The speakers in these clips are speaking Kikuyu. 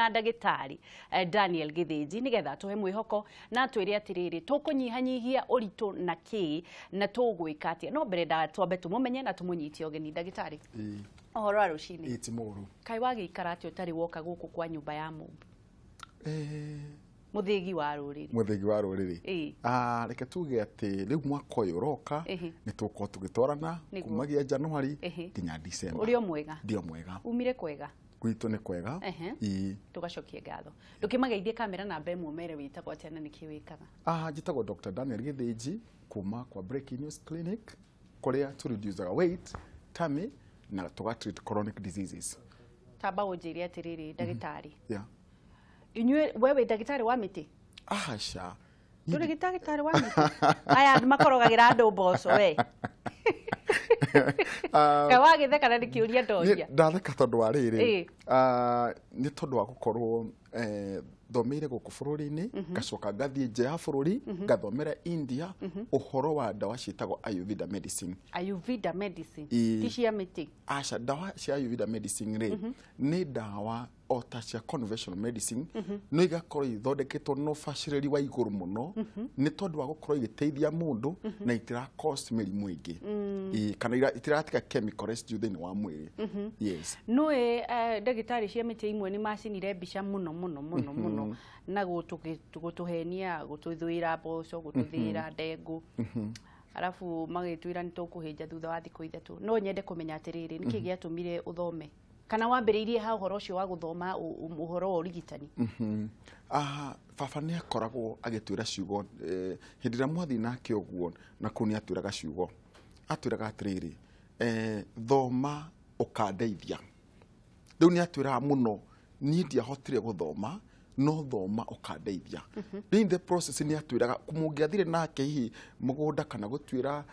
Na ndagĩtarĩ Daniel Gĩthĩnji nĩgetha atũhe mwĩhoko na atwĩre atĩrĩrĩ, tũkũnyihanyihia ũritũ na kĩ na tũgwĩka atĩa. No mbere nda twambe tũmũmenye na tũmũnyitie ũgeni. Ndagĩtarĩ, ũhoro wa rũcinĩ? Ĩ ti mũru. Kaĩ wagĩikara atĩa ũtarĩ woka gũkũ kwa nyũmba ya mũmbi, mũthĩgi wa rũrĩrĩ? Mũthĩgi wa rũrĩrĩ. Ah, reke tuge atĩ rĩu mwaka ũyũ ũroka nĩ tũgũkorwo tũgĩtwarana kumagia January nginya December. Ũrĩ o mwega? Ndio mwega. Umire kwega? Gwitũ nĩ kwega. Ĩĩ. Tũgacokie ngatho. Ndũkĩmageithie kamera namba ĩmwe, mere wĩtagwo atĩa na nĩkĩ wĩkaga. Ah, njĩtagwo Dr. Daniel Gĩthĩnji kuma kwa Breaking News Clinic, kũrĩa tũ reducaga weight, tummy na tũga treat chronic diseases. Tamba ũnjĩre atĩrĩrĩ, ndagĩtarĩ, inyuĩ, we wĩ ndagĩtarĩ wa mĩtĩ? Aca. Ndũrĩ ndagĩtarĩ wa mĩtĩ? Aya makorogagĩra andũ mboco, we kaĩ wagĩtheka na nĩ kĩũria ndoria? Ndatheka tondũ wa rĩrĩ, nĩ tondũ wa gũkorwo thomeire gũkũ bũrũri-inĩ, ngacoka ngathiĩ nja ya bũrũri, ngathomera India ũhoro wa ndawa ciĩtagwo Ayurveda medicine. Ayurveda medicine? Ĩĩ. Ti cia mĩtĩ? Aca, ndawa cia Ayurveda medicine rĩ, nĩ ndawa o ta cia conventional medicine, no igakorwo ithondeketwo na ũbacĩrĩri wa igũrũ mũno nĩ tondũ wa gũkorwo igĩteithia mũndũ na itira cause mĩrimũ ĩngĩ. Ĩĩ, kana itiratiga chemical residue thĩinĩ wa mwĩrĩ, yes. Nũĩ ndagĩtarĩ cia mĩtĩ imwe nĩ macinire mbica mũno mũno mũno mũno na gũtũhenia, gũtũthĩra mboco, gũtũthĩra ndengũ, arabu magĩtwĩra nĩ tũkũhĩnja thutha wa thikũ 3. No nyende kũmenya atĩrĩrĩ, nĩkĩ gĩatũmire ũthome, kana wambĩrĩirie ha ũhoro ũcio wa gũthoma ũhoro wa ũrigitani? Ah, baba nĩ akoragwo agĩtwĩra ciugo hĩndĩ ĩrĩa mwathiĩ nake ũguo na kũu, nĩ atwĩraga ciugo, atwĩraga atĩrĩrĩ, thoma ũkandeithia. Rĩu nĩ atwĩraga mũno, niĩ ndiahotire gũthoma, no thoma ũkandeithia. Rĩu in the process nĩ atwĩraga mũngĩathire nake hihi mũgũnda kana gũtuĩra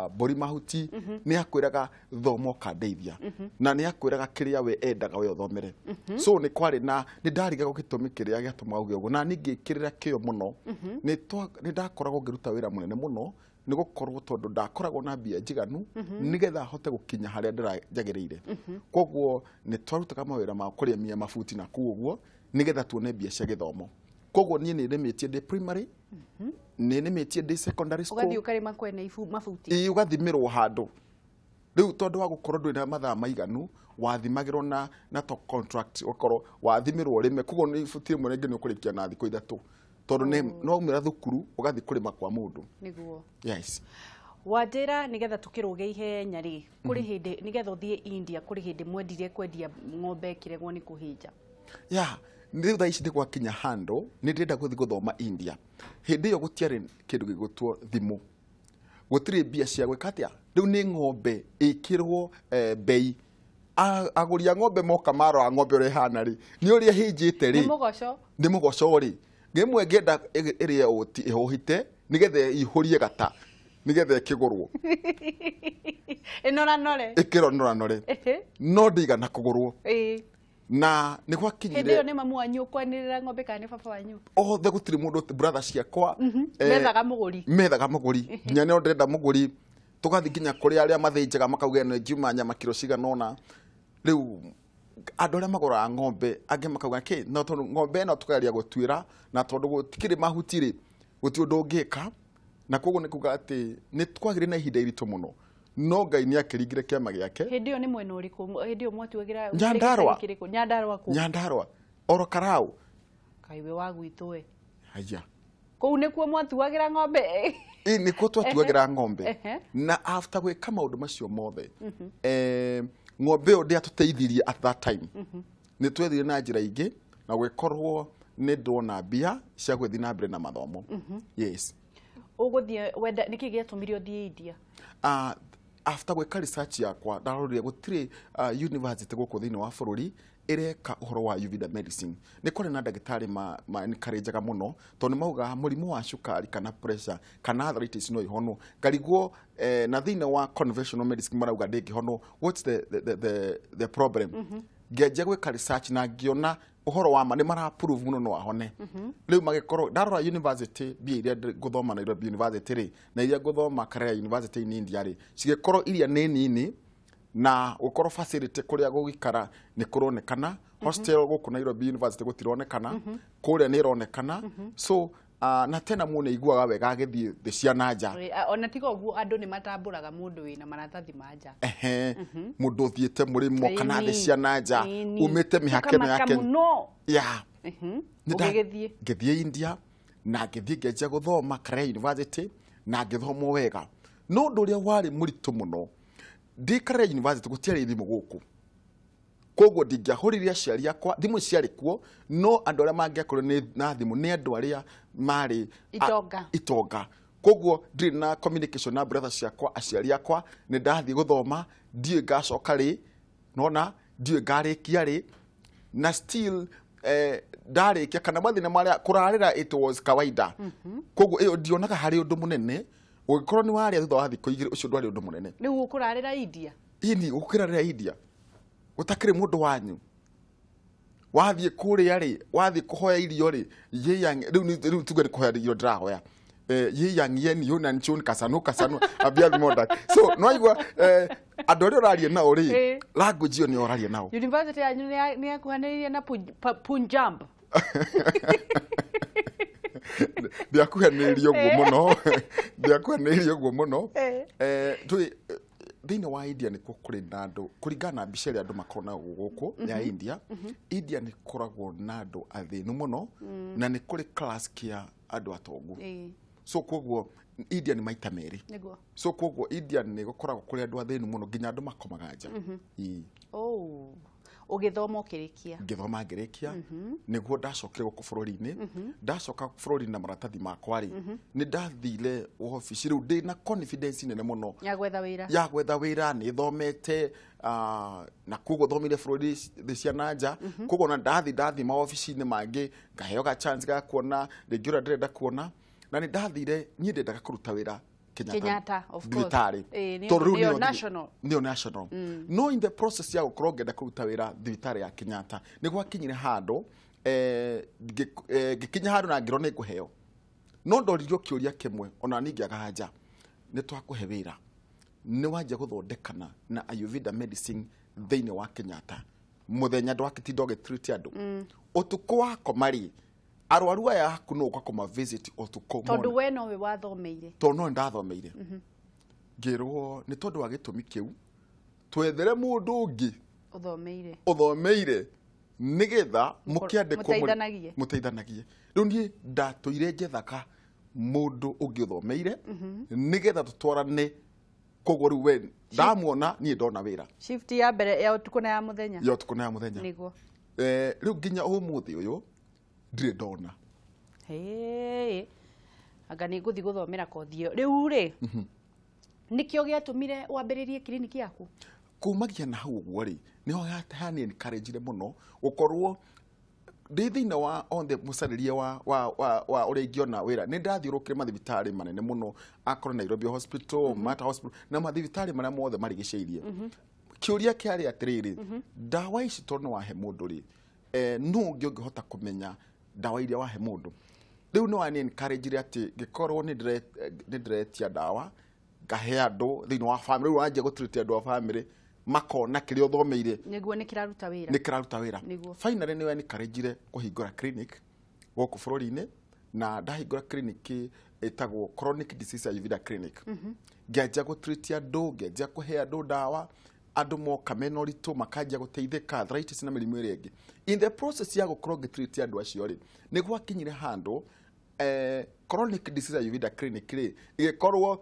mbũri mahuti, nĩ akwĩraga thoma ũkandeithia, na nĩ akwĩraga kĩrĩa we endaga we ũthomere. So nĩ kwarĩ na nĩ ndarigagwo gĩtũmi kĩrĩa gĩatũmaga uge ũguo, na niĩ ngĩkĩrĩra kĩo mũno. Nĩ ndakoragwo ngĩruta wĩra mũnene mũno nĩ gũkorwo tondũ ndakoragwo na mbia njiganu nĩgetha hote gũkinya harĩa njagĩrĩire. Koguo nĩ twarutaga mawĩra ma kũrĩmia mabuti na kũu ũguo nĩgetha tuone mbia cia gĩthomo. Koguo niĩ nĩ nĩmĩtie ndĩ primary, nĩ nĩmĩtie ndĩ secondary school. Ũgathiĩ ũkarĩma kwene ibu mabuti? Ĩĩ, ũgathimĩrwo handũ. Rĩu tondũ wa gũkorwo ndũrĩ na mathaa maiganu, wathimagĩrwo na to contract, ũkorwo wathimĩrwo ũrĩme. Koguo nĩ ibuti rĩmwe rĩngĩ nĩ ũkũrĩkia na thikũ 3, tondũ nĩ no waumĩra thukuru ũgathiĩ kũrĩma kwa mũndũ. Yes. Wanjĩra nĩgetha tũkĩrũge ihenya rĩ, kũrĩ hĩndĩ nĩgetha ũthiĩ India, kũrĩ hĩndĩ mwendire kwendia ng'ombe ĩkĩregwo nĩ kũhĩnja? Ya, rĩu thaa ici nĩ gwakinya handũ nĩ ndĩrenda gũthiĩ gũthoma India. Hĩndĩ ĩyo gũtiarĩ kĩndũ gĩgũtwo thimũ, gũtirĩ mbia cia gwĩka atĩa. Rĩu nĩ ng'ombe ĩkĩrwo bei. Agũri a ng'ombe moka marora ng'ombe ũrĩa ĩhana rĩ, nĩ ũrĩa ĩhĩnjĩte rĩ. Nĩ mũgoco. Nĩ mũgoco rĩ, rĩmwe ngĩenda ĩrĩe ũti ĩhũhite nĩgetha ĩihũrie gata nĩgetha ĩkĩgũrwo. Ĩnoranore. Ĩkĩronoranore, no ndĩigana kũgũrwo. Na nĩ Hĩndĩ gwakinyire ĩyo nĩ mamu wanyu ũkwanĩrĩra ng'ombe kana nĩ baba wanyu? Othe, gũtirĩ mũndũ, brother ciakwa. Methaga mũgũri. Methaga mũgũri, nginya nĩo ndĩrenda mũgũri. Tũgathiĩ nginya kũrĩ arĩa mathĩnjaga, makauga ĩno ĩngiuma nyama kiro cigana ũna. Rĩu andũ arĩa magũraga ng'ombe angĩ makauga kĩ, no tondũ ng'ombe ĩno tũkageria gũtuĩra, na tondũ gũtikĩrĩ mahuti rĩ, gũtirĩ ũndũ ũngĩka. Na koguo nĩ kuga atĩ nĩ twagĩrĩ na ihinda iritũ mũno, no Ngai nĩ akĩringire kĩama gĩake. Hĩndĩ ĩyo nĩ mwena ũrĩkũ hĩndĩ ĩyo mwatuagĩra? Nyandarũa. Kĩrĩkũ? Nyandarũa kũ? Nyandarũa, oro Karau. Kaĩ wĩ wa gwitũ we. Haya. Kũu nĩkuo mwatuagĩra ng'ombe? Ĩ, nĩkuo twatuagĩra ng'ombe. Na after gwĩka maũndũ macio mothe, ng'ombe ĩyo ndĩatũteithirie at that time. Nĩ twethire na njĩra ingĩ na gwĩkorwo nĩ ndona mbia cia gwĩthiĩ na mbere na mathomo, yes. Ũgũthiĩ wenda nĩkĩ gĩatũmire ũthiĩ India? After gwĩka research yakwa, ndarorire gũtirĩ university gũkũ thĩinĩ wa bũrũri ĩreka ũhoro wa Ayurveda medicine. Nĩ kwarĩ na ndagĩtarĩ ma encourageaga mũno tondũ nĩ maugaga mũrimũ wa cukari kana pressure kana arthritis no ihonwo. Ngarigwo na thĩinĩ wa conventional medicine marauga ndĩngĩhonwo, what's the problem? Ngĩanjia gwĩka research na ngĩona ũhoro wa ma nĩ mara prove mũno no ahone. Rĩu magĩkorwo ndarora university, mbia iria ngũthoma Nairobi University rĩ, na iria ngũthoma Kerala University in India rĩ, cigĩkorwo iria nĩ nini. Na gũkorwo facility kũrĩa gũgĩikara nĩ kũronekana. Hostel gũkũ Nairobi University gũtironekana, kũrĩa nĩ ĩronekana. So na tena mũndũ nĩ aiguaga wega agĩthiĩ thĩ cia na nja. Ona tiga ũguo andũ nĩ matambũraga mũndũ wĩna maratathi ma nja. Ehe, mũndũ ũthiĩte mũrĩmo kana thĩ cia na nja, umĩte mĩhaka ĩno ya Ũkamaka Kenya. mũno. Yeah. Ũgĩgĩthiĩ. Ngĩthiĩ India na ngĩthiĩ ngĩanjia gũthoma Karen University na ngĩthoma wega. No ũndũ ũrĩa warĩ mũritũ mũno, ndĩ Karen University gũtiarĩ thimũ gũkũ. Koguo ndingĩahũrire aciari akwa, thimũ ciarĩ kuo, no andũ arĩa mangĩakorirwo nĩ na thimũ nĩ andũ arĩa marĩ Itonga. Itonga. Koguo ndirĩ na communication na brother ciakwa, aciari akwa, nĩ ndathiĩ gũthoma, ndiũĩ ngacoka rĩ, nona ndiũĩ ngarĩkia rĩ, na still ndarĩkia kana mathĩna marĩa kũrarĩra it was kawaida. Koguo ĩyo ndionaga harĩ ũndũ mũnene, ũngĩkorwo nĩ warĩa thutha wa thikũ igĩrĩ, ũcio ndwarĩ ũndũ mũnene. Rĩu ũkũrarĩra India? Ĩni, ũkũrarĩra India ũtakĩrĩ mũndũ wanyu, wathiĩ kũrĩa rĩ, wathiĩ kũhoya irio rĩ, rĩu rĩu tuge nĩ kũhoya irio ndĩrahoya, ye yang yen yunan chun kasanu kasanu abia modak. So no aigua andũ arĩa ũraria nao rĩ, language ĩyo nĩyo ũraria nao. University yanyu nĩ yakuhanĩrĩirie na Punjab? Ndiakuhanĩrĩirie ũguo mũno, ndiakuhanĩrĩirie ũguo mũno. Tũĩ thĩinĩ wa India nĩkuo kũrĩ na andũ, kũringana na mbica ĩrĩa andũ makoragwo nayo gũkũ ya India, India nĩ kũragwo na andũ athĩnu mũno, na nĩ kũrĩ class kĩa andũ atongu. So koguo India nĩ maita merĩ. So koguo India nĩ gũkoragwo kũrĩ andũ athĩnu mũno nginya andũ makomaga nja. Oh, ũgĩthoma ũkĩrĩkia? Ngĩthoma ngĩrĩkia, nĩguo ndacokire gũkũ bũrũri-inĩ. Ndacoka bũrũri na maratathi makwa rĩ, nĩ ndathire wabici rĩu ndĩ na confidence nene mũno ya gwetha wĩra. Ya gwetha wĩra, nĩ thomete, na koguo thomire bũrũri thĩ cia na nja. Koguo ona ndathi mawabici-inĩ mangĩ ngaheo ga chance ga kuona rĩngĩ ũrĩa ndĩrenda kuona. Na nĩ ndathire, niĩ ndendaga kũruta wĩra Kenyatta, of course. thibitarĩ. Tondũ rĩu nĩyo national. Nĩyo national. No in the process ya gũkorwo ngĩenda kũruta wĩra thibitarĩ ya Kenyatta, nĩ gwakinyire handũ, ngĩkinya handũ na ngĩrwo nĩ ngũheo. No ndoririo kĩũria kĩmwe, ona niĩ ngĩaga anja, nĩ twakũhe wĩra, nĩ wanjia gũthondekana na Ayurveda medicine thĩinĩ wa Kenyatta. Mũthenya ndwakitinda ũgĩtreat andũ. Ũtukũ wakoma rĩ, arwaru aya aku no ũka kũma visit ũtukũ. Tondũ we nowe wathomeire. Tondũ no ndathomeire. Ngĩrwo nĩ tondũ wa gĩtũmi kĩu, twethere mũndũ ũngĩ ũthomeire, ũthomeire nĩgetha mũkĩandĩkwo mũteithanagie. Mũteithanagie. Rĩu niĩ ndatũire njethaga mũndũ ũngĩ ũthomeire nĩgetha tũtwarane. Koguo rĩu we ndamuona niĩ ndona wĩra. Shift ya mbere ya ũtukũ na ya mũthenya. Ya ũtukũ na ya mũthenya. Nĩguo. Rĩu nginya ũmũthĩ ũyũ ndirĩ ndona. Hey, anga nĩ ngũthiĩ gũthomera kothi ĩyo. Rĩu rĩ, nĩkĩo gĩatũmire wambĩrĩrie kiriniki yaku? Kumagia na hau ũguo rĩ, nĩho hani encourage mũno gũkorwo ndĩ thĩinĩ wa on the mũcarĩrie wa ũrĩa ingĩona wĩra. Nĩ ndathiũrũkire mathibitarĩ manene mũno, akorwo Nairobi Hospital, Mater Hospital, na mathibitarĩ marĩa mothe marigicĩirie. Kĩũria kĩarĩ atĩrĩrĩ, ndawa ici tondũ nĩ wahe mũndũ rĩ, nũ ũngĩ ũngĩhota kũmenya ndawa iria wahe mũndũ? Rĩu nĩ wani encourage atĩ ngĩkorwo nĩ ndĩretia ndawa ngahe andũ thĩinĩ wa family. Rĩu wanjia gũtreat andũ a family makona kĩrĩa ũthomeire nĩguo nĩ kĩraruta wĩra. Nĩ kĩraruta wĩra. Nĩguo. Finally nĩ encourage kũhingũra clinic gũkũ bũrũri-inĩ, na ndahingũra clinic ĩtagwo Chronic Disease Ayurveda Clinic. Ngĩanjia gũtreat andũ, ngĩanjia kũhe andũ ndawa, andũ moka mena ũritũ makanjia gũteithĩka arthritis na mĩrimũ ĩrĩa ĩngĩ. In the process ya gũkorwo ngĩtreat andũ acio rĩ, nĩ gwakinyire handũ Chronic Disease Ayurveda Clinic rĩ ĩgĩkorwo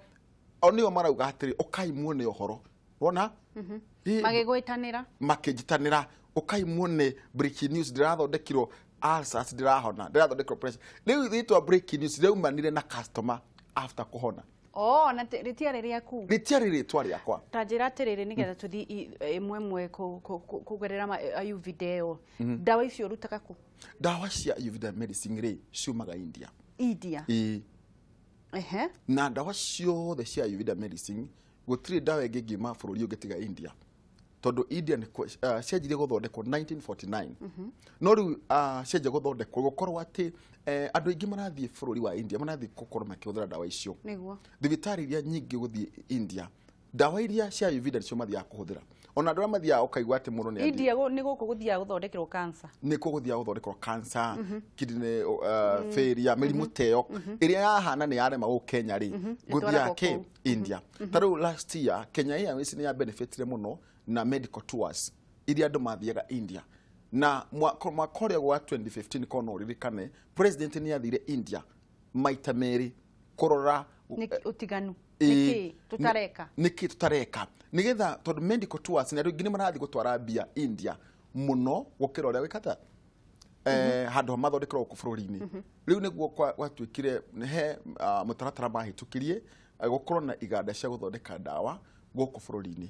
o nĩo marauga atĩrĩ, ũkai muone ũhoro. Wona? Magĩgwĩtanĩra. Makĩnjitanĩra, ũkai muone breaking news, ndĩrathondekirwo ulcers, ndĩrahona, ndĩrathondekirwo pressure. Rĩu rĩtwa breaking news rĩaumanire na customer after kũhona. Oh, na rĩtiarĩ rĩaku? Rĩtiarĩ rĩtwa rĩakwa. Ta njĩra atĩrĩrĩ, nĩgetha tũthiĩ ĩmwe ĩmwe kũgerera Ayurveda ĩyo. Ndawa icio ũrutaga kũ? Ndawa cia Ayurveda medicine rĩ, ciumaga India. India? Ĩĩ. Ehe. Na ndawa ciothe cia Ayurveda medicine, gũtirĩ ndawa ĩngĩ ĩngiuma bũrũri ũngĩ tiga India. Tondũ India nĩ cianjirie gũthondekwo 1949. No rĩu cianjia gũthondekwo gũkorwo atĩ andũ aingĩ marathiĩ bũrũri wa India, marathiĩ gũkorwo makĩhũthĩra ndawa icio. Nĩguo. Thibitarĩ iria nyingĩ gũthiĩ India Ndawa iria cia Ayurveda nĩcio mathiaga kũhũthĩra. Ona andũ arĩa mathiaga ũkaigua atĩ mũndũ nĩ India nĩ gũkũ gũthiaga gũthondekerwo cancer. Nĩ kuo gũthiaga gũthondekerwo cancer, kidney failure, mĩrimũ ta ĩyo ĩrĩa yahana nĩ yarema gũkũ Kenya rĩ, gũthiaga kĩ India. Ta rĩu last year Kenya Airways nĩ ya benefitire mũno na medical tours iria andũ mathiaga India. Na mwaka ũrĩa wa 2015 korwo no ũririkane, president nĩ athire India maita merĩ kũrora ũtiganu. Nĩkĩ tũtareka? Nĩkĩ tũtareka? Nĩgetha tondũ medical tours nĩ andũ aingĩ nĩ marathiĩ gũtwara mbia India mũno gũkĩra ũrĩa wĩkata handũ ha mathondekerwo gũkũ bũrũri-inĩ. Rĩu nĩguo gwatuĩkire he mũtaratara mahĩtũkirie gũkorwo na iganda cia gũthondeka ndawa gũkũ bũrũri-inĩ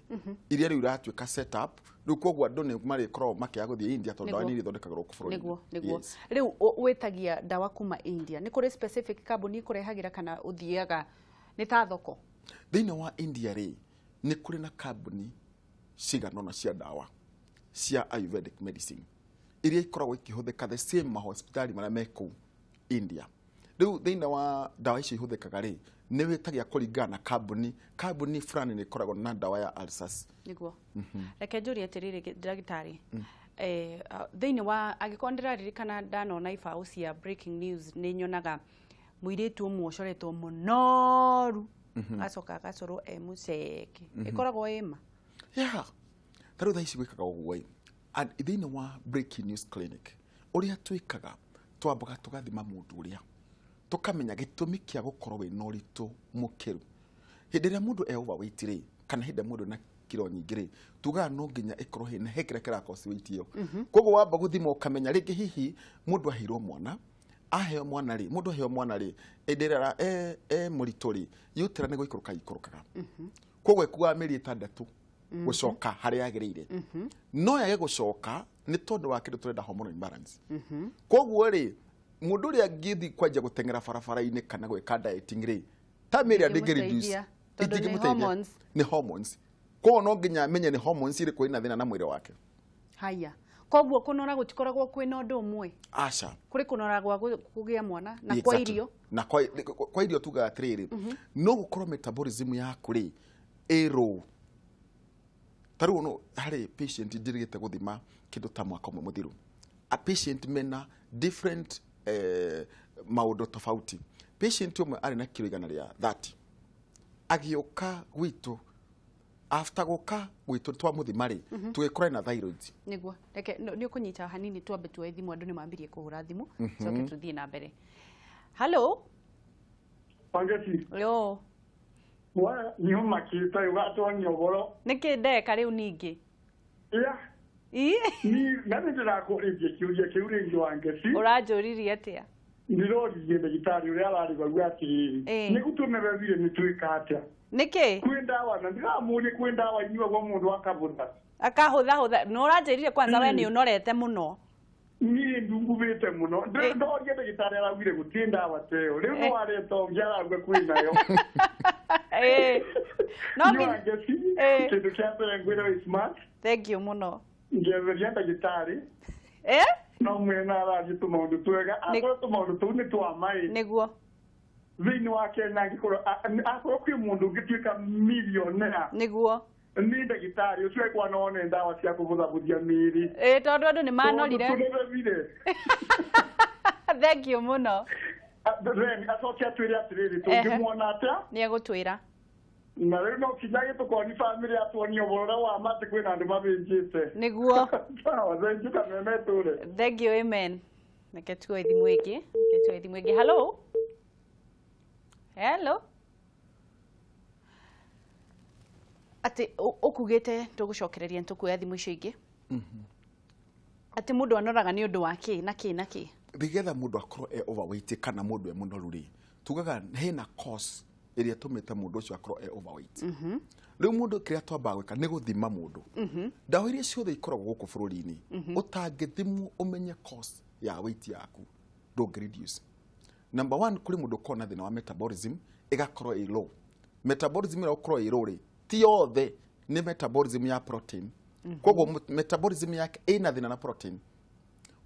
iria rĩu iratuĩka set up. Rĩu koguo andũ nĩ marĩkoragwo makĩaga gũthiĩ India tondũ ndawa nĩ irĩthondekagĩrwo gũkũ bũrũri-inĩ. Nĩguo, nĩguo. Rĩu wĩtagia ndawa kuma India, nĩ kũrĩ specific kambuni ĩkũrehagĩra kana ũthiaga nĩ ta thoko? Thĩinĩ wa India rĩ, nĩ kũrĩ na kambuni cigana ũna cia ndawa cia Ayurvedic medicine iria ikoragwo ikĩhũthĩka the same mahospitali marĩa me kũu India. Rĩu thĩinĩ wa ndawa icio ihũthĩkaga rĩ, nĩ wĩtagia kũringana na kambuni. Kambuni fulani nĩ ĩkoragwo na ndawa ya ulcers. Nĩguo. Reke njũrie atĩrĩrĩ ndagĩtarĩ, thĩinĩ wa angĩkorwo ndĩraririkana ndanona ibaũ cia breaking news nĩ nyonaga mũirĩtu ũmwe ũcoretwo mũnoru acoka agacorwo e mũceke. Ĩkoragwo ĩma? Yeah. Ta rĩu thaa ici gwĩkaga ũguo ĩ, thĩinĩ wa breaking news clinic ũrĩa twĩkaga, twambaga tũgathima mũndũ ũrĩa, tũkamenya gĩtũmi kĩa gũkorwo wĩna ũritũ mũkĩru. Hĩndĩ ĩrĩa mũndũ e overweight rĩ, kana hĩndĩ ĩrĩa mũndũ ena kiro nyingĩ rĩ, tugaga no nginya ĩkorwo hena he kĩrĩa kĩra cause weight ĩyo. Koguo wamba gũthima ũkamenya rĩngĩ hihi mũndũ aheirwo mwana, aheo mwana rĩ, mũndũ aheo mwana rĩ, hĩndĩ ĩrĩa e mũritũ rĩ, uterus nĩ gũikũrũka ikũrũkaga. Koguo ĩkuaga mĩeri 6 gũcoka harĩa yagĩrĩire. No yage gũcoka nĩ tondũ wa kĩndũ tũrenda hormonal imbalance. Koguo rĩ, mũndũ ũrĩa angĩthiĩ kwanjia gũteng'era barabara-inĩ kana gwĩka dieting rĩ, ta mĩeri ĩrĩa ndĩngĩ reduce, Ĩtingĩmũteithia. Nĩ hormones. Koguo no nginya amenye nĩ hormones irĩkũ ina thĩna na mwĩrĩ wake. Haya. Koguo kũnora gũtikoragwo kwĩna ũndũ ũmwe. Aca. Kũrĩ kũnora gwa kũgĩa mwana na kwa irio. Na kwa irio tugaga atĩrĩrĩ, no gũkorwo metabolism yaku rĩ ĩ low. Ta rĩu no harĩ patient njĩrĩgĩte gũthima kĩndũ ta mwaka ũmwe mũthiru. A patient mena different maũndũ tofauti. Patient ũmwe arĩ na kiro 130. Agĩũka gwitũ, after gũka gwitũ twamũthima rĩ, tũgĩkora ena thyroid. Nĩguo. Reke nĩ ũkũnyita hanini twambe tuoe thimũ, andũ nĩ mambirie kũhũra thimũ, coke tũthiĩ na mbere. Hello. Wangeci. Yo. Wa nĩ ũmakĩte ũgatuonia ũhoro. Nĩkĩ ndeka rĩu ningĩ? Yeah. Ii? Ni na nĩ ndĩrakũrĩtie kĩũria kĩu rĩngĩ Wangeci. Ũranjũririe atĩa? Ndĩroririe ndagĩtarĩ ũrĩa ararĩ vau atĩrĩrĩ, nĩguo tũmererire nĩ twĩka atĩa? Nĩkĩ? Kwĩ ndawa na ndĩramũria kwĩ ndawa inyuagwo mũndũ akahũtha. Akahũthahũtha. No ũranjĩrire kwanza we nĩ ũnorete mũno. Niĩ ndungumĩte mũno. Ndoria ndagĩtarĩ araugire gũtirĩ ndawa ta ĩyo. Rĩu no areta ũngĩ arauga kwĩ nayo. No Nĩ Wangeci, kĩndũ kĩa mbere ngwĩra wĩ smart. Thank you mũno. Ngetheria ndagĩtarĩ. No mwena arathiĩ tũmaũndũ twega. Akorwo tũmaũndũ tũu nĩ twa maĩ. Nĩguo. Thĩinĩ wa Kenya angĩkorwo akorwo kwĩ mũndũ ũngĩtuĩka millionaire. Nĩguo. Nĩ ndagĩtarĩ ũcio ekwana one ndawa cia kũbũthabũthia mĩĩrĩ. Tondũ andũ nĩ manorire. Tondũ tũrĩrire. Thank you mũno. Then acoke atwĩre atĩrĩrĩ, tũngĩmuona atĩa? Nĩ egũtwĩra. Na rĩu no kinya gĩtũkoni bamĩrĩ atuonie ũhoro ũrĩa wa ma atĩ kwĩna andũ mathĩnjĩte. Nĩguo. Sawa, thank you kameme tũre. Thank you, amen. Reke tuoe thimũ ĩngĩ. Reke tuoe thimũ ĩngĩ. Hello. Hello. Atĩ ũkugĩte tũgũcokereria nĩtũkuoya thimũ icio ingĩ. Atĩ mũndũ anoraga nĩ ũndũ wa kĩ na kĩ na kĩ? Nĩgetha mũndũ akorwo e overweight kana mũndũ e mũnoru rĩ, tugaga hena cause ĩrĩa ĩtũmĩte mũndũ ũcio akorwo e overweight. Rĩu mũndũ kĩrĩa twambaga gwĩka nĩ gũthima mũndũ. Ndawa iria ciothe ikoragwo gũkũ bũrũri-inĩ, ũtangĩthimwo ũmenye cause ya weight yaku, ndũngĩ reduce. Number one, kũrĩ mũndũ ũkoragwo na thĩna wa metabolism, ĩgakorwo ĩ low. Metabolism ĩrĩa ũkorwo ĩ low rĩ, ti yothe nĩ metabolism ya protein. Koguo metabolism yake ĩna thĩna na protein.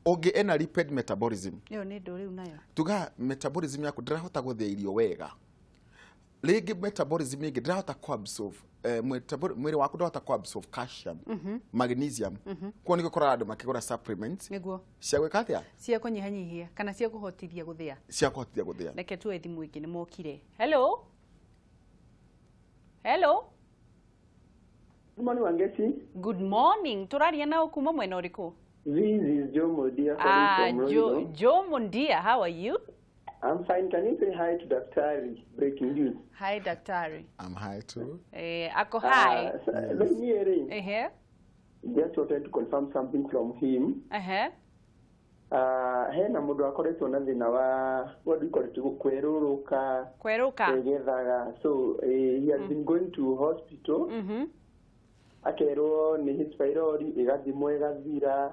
Ũngĩ ena lipid metabolism. Ĩyo nĩ ndũ rĩu nayo. Tuga metabolism yaku ndĩrahota gũthĩa irio wega. Rĩngĩ metabolism ĩngĩ ndĩrahota ku absorb mwĩrĩ waku ndũrahota ku absorb calcium, magnesium. Kuo nĩkĩo ũkoraga andũ makĩgũra supplements Nĩguo. cia gwĩka atĩa? Cia kũnyihanyihia kana cia kũhotithia gũthĩa. Cia kũhotithia gũthĩa. Reke tuoe thimũ ĩngĩ, nĩ mokire. Hello, hello. Good morning, Wangeci. Good morning. Tũraria nao kuma mwena ũrĩkũ? This is Joe Modia calling from Joe, Royal. Joe Mundia, how are you? I'm fine. Can you say hi to Daktari? Breaking news. Hi, daktari. I'm high too. Ako hi. Let me hear it. Ehe. Just wanted to confirm something from him. Ehe. Hena mũndũ akoretwo na thĩna wa, what do you call it, kwerũrũka, Kwerũka. kwĩgethaga. So he has been going to hospital. Akerwo nĩ H pylori, ĩgathimwo ĩgathira.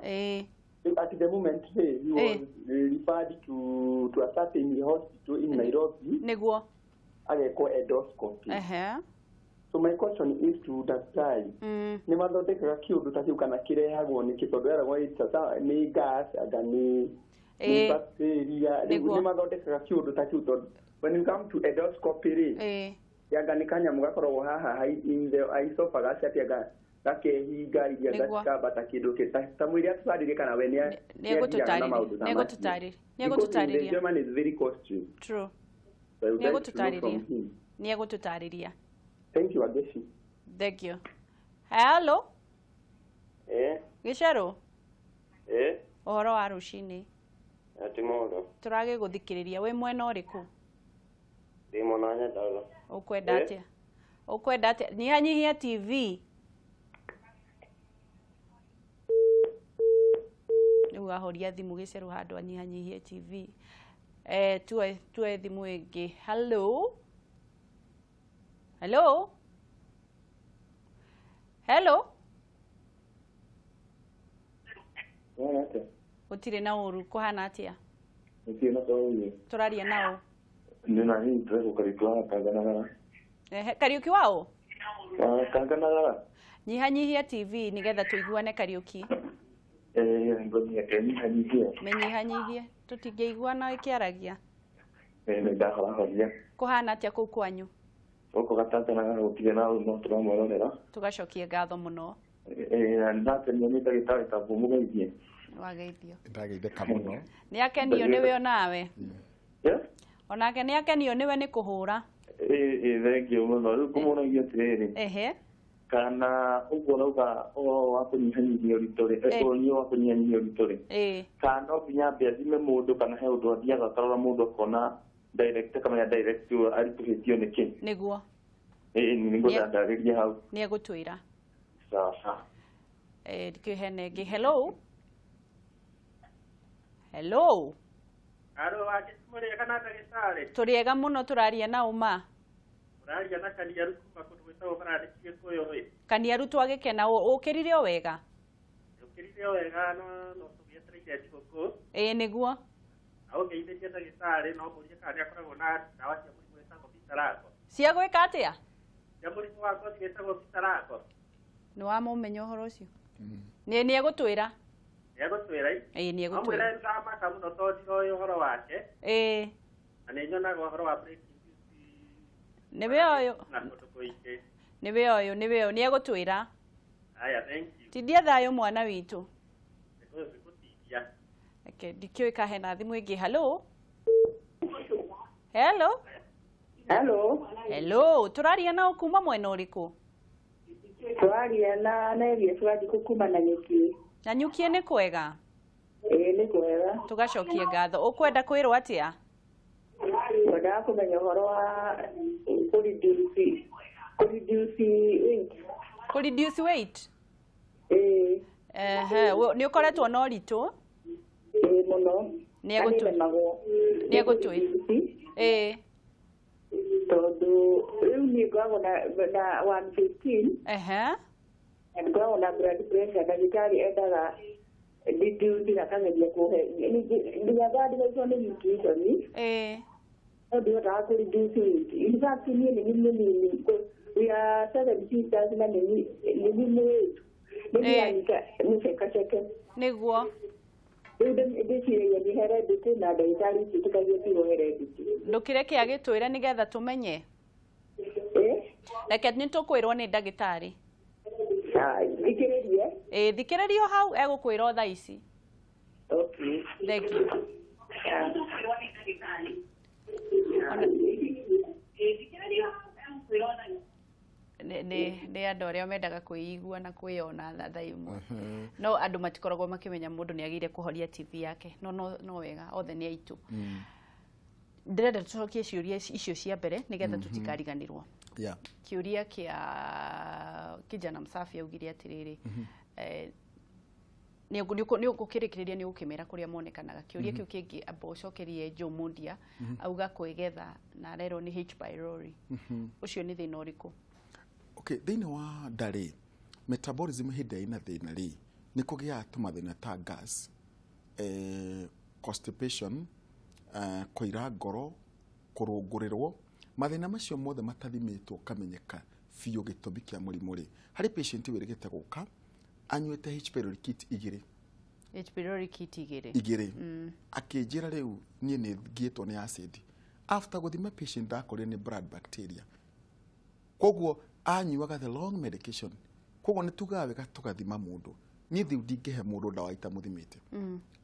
At the moment, hey, he was referred to a certain hospital in Nairobi. Nĩguo. Agekwo endoscopy. Ehe. So my question is to daktari, nĩ mathondekaga kĩũndũ ta kĩu kana kĩrehagwo nĩkĩ? Tondũ eragwo nĩ gas anga nĩ bacteria. Rĩu nĩ mathondekaga kĩũndũ ta kĩu? Tondũ when you come to endoscopy rĩ, anga nĩ kanyamũ gakoragwo haha in the esophagus, atĩ anga gakehinga iria gacikambata kĩndũ ta mwĩrĩ atũtarĩrie kana we nĩ athiaga na maũndũ ta macio. Nĩegũtũtarĩria. Because in the German is very costly. True. So I would like to know from Nĩegũtũtarĩria. him. Nĩegũtũtarĩria. Thank you, Ageshi. Thank you. Hello. Gĩcerũ. Ũhoro wa rũcinĩ? Ati mũndũ. Tũragĩgũthikĩrĩria, wĩ mwena ũrĩkũ? Ndĩ mwena wa Nyandarua. Ũkwenda atĩa? Ũkwenda atĩa? Nyihanyihia TV. Rĩu ahoria thimũ gĩcerũ handũ anyihanyihie TV. Tuoe thimũ ĩngĩ. Hello. Hello. Hello. Gũtirĩ na ũru, kũhana atĩa? Gũtirĩ na ũru. Tũraria nao. Nĩ na hii ndĩreko Kariũki wa Kanganagara. Ehe, Kariũki wao? Kanganagara. Nyihanyihia TV nĩgetha tũiguane, Kariũki. Nyihanyihia. Menyihanyihie, tũtingĩiguana ĩkĩaragia. Nĩ ndahorahoria. Kũhana atĩa kũu kwanyu? Gũkũ Gatanganagara gũtirĩ na ũru, no tũramwĩrorera. Tũgacokia ngatho mũno. Na nĩndakenio nĩ ndagĩtarĩ Tambũ, mũgeithie. Wageithio. Ndageithĩka mũno. Nĩ akenio nĩwe onawe. Onake nĩ akenio nĩwe nĩ kũhũra. Thengiũ mũno. Rĩu ngũmũragia atĩrĩrĩ. Ehe. Kana ũguo ũrauga ũhoro wa kũnyihanyihia ũritũ rĩ, ũnyuo wa kũnyihanyihia ũritũ rĩ, kana no nginya ambe athime mũndũ, kana he ũndũ athiaga akarora mũndũ akona direct, akamenya direct aritũhĩtio nĩkĩ? Nĩguo. Nĩngwenda ndarĩrie hau. Nĩegũtwĩra. Sawa sawa. Ndikĩũĩ hena ĩngĩ. Hello. Hello. Alo, mũrĩega na ndagĩtarĩ? Tũrĩega mũno, tũraria na ũma? Ũraria na Kaniaru kuma kũndũ gwĩtagwo Barandĩ Gĩkũyũ ĩ. Kaniaru, twagĩkena, ũkĩrire o wega? Ũkĩrire o wega, na no tũgĩetereire thigũkũ. Ĩĩ nĩguo. Na ũngeithĩrie ndagĩtarĩ, no mũrie kana nĩ akoragwo na ndawa cia mũrimũ wĩtagwo vitarago. Cia gwĩka atĩa? Cia mũrimũ wa ngothi wĩtagwo vitarago. Nĩ wamũmenya ũhoro ũcio? Nĩ nĩegũtwĩra. Nĩegũtwĩra. Ĩĩ nĩegũtwĩra. Amwĩre ndamaka mũno tondũ ndiroĩ ũhoro wake. Ĩĩ. Na nĩ nyonaga ũhoro wa breaking news. Nĩwe ũyũ. Na kũndũ kũingĩ. Nĩwe ũyũ, nĩwe ũyũ, nĩegũtwĩra. Aya, thank you. Tindia thayũ mwana witũ. Nĩgũtindia. Reke ndikĩũĩ ka hena thimũ ĩngĩ. Hello. Hello. Hello. Hello, tũraria nao kuma mwena ũrĩkũ? Tũraria na Neria Wanjikũ kuma Nanyuki. Nanyuki nĩ kwega? Ĩĩ nĩ kwega. Tũgacokie ngatho. Ũkwenda kwĩrwo atĩa? Ngwendaga kũmenya ũhoro wa kũ reduce weight. Kũ reduce weight? Ĩĩ. Ehe, nĩ ũkoretwo na ũritũ? Ĩĩ mũno. Nĩ egũtwĩ. Ĩĩ. Tondũ rĩu niĩ ngoragwo na 115. Ehe. Na ngoragwo na blood pressure, ndagĩtarĩ endaga reduce na akageria kũhe nginya ngandigaicwo nĩ nutrition. Ĩĩ. No ndihotaga kũ reduce weight. In fact niĩ nĩ niĩ mũnini. We are 7 sisters na nĩ niĩ mũrĩtu. Nĩ niĩ mũcekaceke. Nĩguo. Rĩu ndĩciragia nĩ heredity na ndagĩtarĩ itiĩtĩkagia tigo heredity. Ndũkĩreke agĩtwĩre nĩgetha tũmenye. Reke nĩ tũkwĩrwo nĩ ndagĩtarĩ. Thikĩrĩrie. Ĩĩ thikĩrĩrio hau egũkwĩra thaa ici. Okay. Thank you. Nĩ andũ arĩa mendaga kwĩigua na kwĩyona thaa imwe. No andũ matikoragwo makĩmenya mũndũ nĩ agĩrĩire kũhoria TV yake. No wega othe nĩ aitũ. Ndĩrenda tũcokie ciũria icio cia mbere nĩgetha tũtikariganĩrwo. Kĩũria kĩa kijana msafi augire atĩrĩrĩ, nĩ ũgũkĩrĩkĩrĩria nĩ ũgũkĩmera kũrĩa monekanaga. Kĩũria kĩu kĩngĩ amba ũcokerie Joe Mundia auga kwĩgetha na arerwo nĩ H pylori. Ũcio nĩ thĩna ũrĩkũ? Okay, thĩinĩ wa nda rĩ, metabolism hĩndĩ ĩrĩa ĩna thĩna rĩ, nĩ kũgĩaga tũmathĩna ta gas, constipation, kũira ngoro, kũrũngũrĩrwo. Mathĩna macio mothe matathimĩtwo kamenyeka biũ gĩtũmi kĩa mũrimũ rĩ, harĩ patient wĩrĩgĩte gũka anyuĩte H pylori kit igĩrĩ. H pylori kit igĩrĩ. Igĩrĩ. Akĩnjĩra rĩu niĩ nĩ ngĩtwo nĩ acid. After gũthima patient ndakorire nĩ blood bacteria. Koguo anyuaga the long medication. Koguo nĩ tugaga wega tũgathima mũndũ. Niĩ thiu ndingĩhe mũndũ ndawa itamũthimĩte.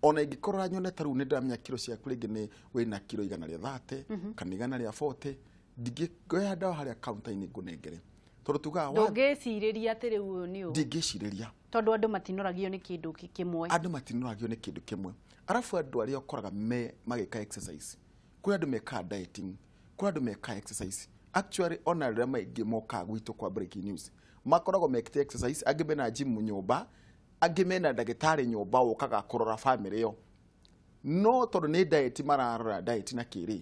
Ona ingĩkorwo nyone ta rĩu nĩ ndĩramenya kiro ciaku rĩngĩ nĩ wĩna kiro 130 kana 140, ndingĩoya ndawa harĩa counter-inĩ ngũnengere. Tondũ tugaga ndũngĩcirĩria atĩ rĩu ũyũ nĩ ũũ. Ndingĩcirĩria. Tondũ andũ matinoragio nĩ kĩndũ kĩmwe. Andũ matinoragio nĩ kĩndũ kĩmwe. Arabu andũ arĩa ũkoraga magĩka exercise. Kũrĩ andũ mekaga dieting, kũrĩ andũ mekaga exercise. Actually ona rĩrĩa maingĩ mokaga gwitũ kwa breaking news, makoragwo mekĩte exercise, angĩ mena gym nyũmba, angĩ mena ndagĩtarĩ nyũmba ũkaga kũrora family ĩyo. No tondũ nĩ diet mararora diet na kĩrĩ,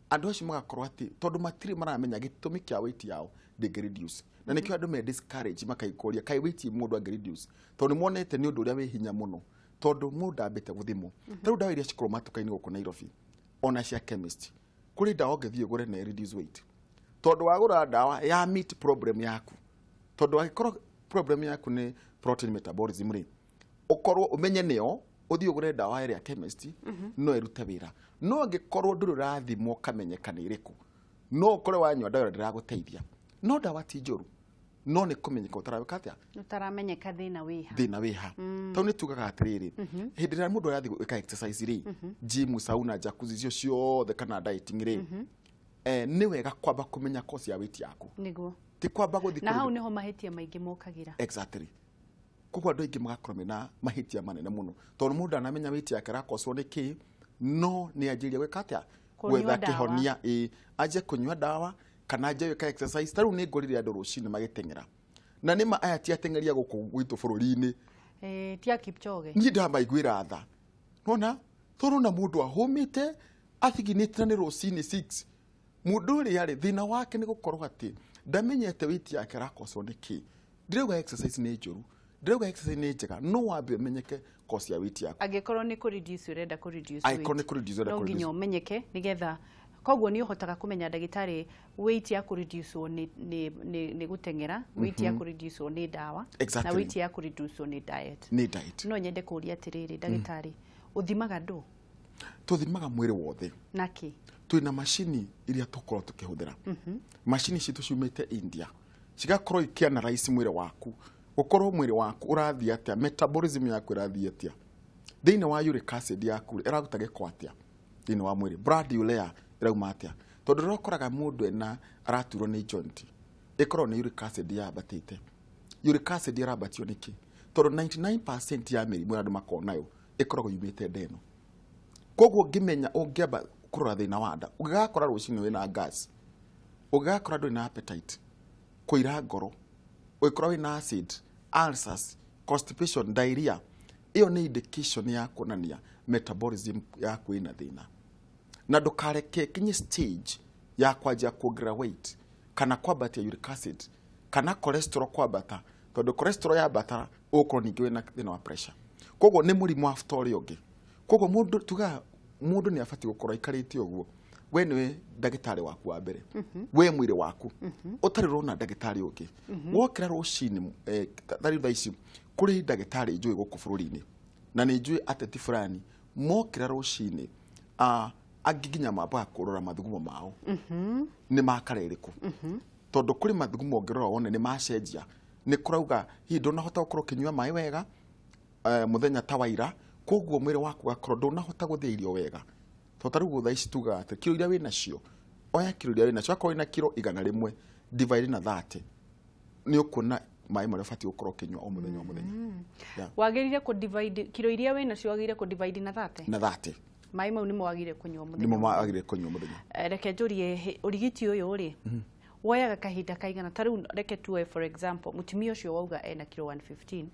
andũ acio magakorwo atĩ tondũ matirĩ maramenya gĩtũmi kĩa weight yao ndĩngĩ reduce. Na nĩkĩo andũ me discourage makaikũria kaĩ weight mũndũ angĩ reduce, tondũ nĩmonete nĩ ũndũ ũrĩa wĩ hinya mũno, tondũ mũndũ ndambĩte gũthimwo. Ta rĩu ndawa iria cikoragwo matuka-inĩ gũkũ Nairobi, ona cia chemist, kũrĩ ndawa ũngĩthiĩ ũgũre na reduce weight. Tondũ wagũra ndawa ya meat problem yaku, tondũ angĩkorwo problem yaku nĩ protein metabolism rĩ, ũkorwo ũmenye nĩyo, ũthiĩ ũgũre ndawa ĩrĩa chemist no ĩrute wĩra. No angĩkorwo ndũrĩ ũrathimwo kamenyeka nĩ ĩrĩkũ, no ũkore wanyua ndawa ĩrĩa ndĩragũteithia. No ndawa ti njũru, no nĩ kũmenyeka ũtarawĩka atĩa? Ũtaramenyeka thĩna wĩha. Thĩna wĩha. Tondũ nĩ tugaga atĩrĩrĩ, hĩndĩ ĩrĩa mũndũ arathiĩ gwĩka exercise rĩ, gym, sauna, jacuzzi icio ciothe kana dieting rĩ, nĩ wega kwamba kũmenya cause ya weight yaku. Nĩguo. Ti kwamba gũthiĩ. Na hau nĩho mahĩtia maingĩ mokagĩra. Exactly. Koguo andũ aingĩ magakorwo mena mahĩtia manene mũno, tondũ mũndũ anamenya weight yake arakoswo nĩ kĩ, no nĩ anjĩrĩria gwĩka atĩa? Gwetha kĩhonia. Ĩĩ, anjie kũnyua ndawa kana anjie gwĩka exercise. Ta rĩu nĩ ngorire andũ rũcinĩ magĩteng'era, na nĩma aya ti ateng'eria gũkũ gwitũ bũrũri-inĩ. Ti a Kipchoge. Niĩ ndamaiguĩra tha. Nona tũrona mũndũ ahũmĩte athiginĩte na nĩ rũcinĩ 6. Mũndũ ũrĩa rĩ, thĩna wake nĩ gũkorwo atĩ ndamenyete weight yake arakoswo nĩ kĩ. Ndĩrauga exercise nĩ njũru, ndĩrauga exercise nĩ njega, no wambe ũmenyeke cause ya weight yaku. Angĩkorwo nĩ kũ reduce ũrenda kũ reduce weight, angĩkorwo nĩ kũ reduce ũrenda no kũ nginya reduce, ũmenyeke nĩgetha koguo nĩ ũhotaga kũmenya ndagĩtarĩ weight ya kũ reduce nĩ gũteng'era, weight ya kũ reduce nĩ ndawa, na weight ya kũ reduce nĩ diet. Nĩ diet. No nyende kũũria atĩrĩrĩ ndagĩtarĩ, ũthimaga ndũ? Tũthimaga mwĩrĩ wothe. Nakĩ? Twĩna macini iria tũkorwo tũkĩhũthĩra. Macini citũ ciumĩte India, cigakorwo ikĩanalyze mwĩrĩ waku, ũkorwo mwĩrĩ waku ũrathiĩ atĩa, metabolism yaku ĩrathiĩ atĩa, thĩinĩ wa uric acid yaku ĩraruta gĩko atĩa thĩinĩ wa mwĩrĩ, blood urea ĩrauma atĩa, tondũ rĩrĩa ũkoraga mũndũ ena araturwo nĩ joint, ĩkorwo nĩ uric acid yambatĩte. Uric acid ĩrambatio nĩkĩ? Tondũ 99% ya mĩrimũ ĩrĩa andũ makoragwo nayo ĩkoragwo yumĩte nda ĩno. Koguo ũngĩmenya, ũngĩamba kũrora thĩna wa nda, ũngĩgakora rũcinĩ wĩna gas, ũngĩgakora ndũrĩ na appetite, kũira ngoro, ũngĩkorwo wĩna acid, ulcers, constipation, diarrhea, ĩyo nĩ indication ya kuonania metabolism yaku ĩna thĩna. Na ndũkareke kinye stage ya kwanjia kuongerera weight kana kwambatia uric acid kana cholesterol kwambata, tondũ cholesterol yambata ũgũkorwo ningĩ wĩna thĩna wa pressure. Koguo nĩ mũrimũ after ũrĩa ũngĩ. Koguo mũndũ tugaga mũndũ nĩ abatiĩ gũkorwo aikarĩte ũguo, we nĩwe ndagĩtarĩ waku wa mbere, we mwĩrĩ waku, ũtarĩ ũrona ndagĩtarĩ ũngĩ. Wokĩra rũcinĩ, ta rĩu thaa ici kũrĩ ndagĩtarĩ njũĩ gũkũ bũrũri-inĩ, na nĩ njũĩ ateti fulani mokĩra rũcinĩ, angĩ nginya mambaga kũrora mathugumo mao nĩ makara ĩrĩkũ. Tondũ kũrĩ mathugumo ũngĩrora wone nĩ macenjia. Nĩ kũrauga hihi ndũnahota gũkorwo ũkĩnyua maĩ wega mũthenya ta waira, koguo mwĩrĩ waku ũgakorwo ndũnahota gũthĩa irio wega. Tondũ ta rĩu thaa ici tugaga atĩ kiro iria wĩnacio, oya kiro iria wĩnacio, akorwo wĩna kiro 100 divide na 30, nĩ ũkuona maĩ marĩa ũbatiĩ gũkorwo ũkĩnyua o mũthenya o mũthenya. Wagĩrĩire kũ divide kiro iria wĩnacio, wagĩrĩire kũ divide na 30. Na 30. Maĩ mau nĩmo wagĩrĩire kũnyua mũthenya. Nĩmo wagĩrĩire kũnyua mũthenya. Reke njũrie ũrigiti ũyũ rĩ, woyaga kahinda kaigana? Ta rĩu reke tuoe for example mũtumia ũcio wauga ena kiro 115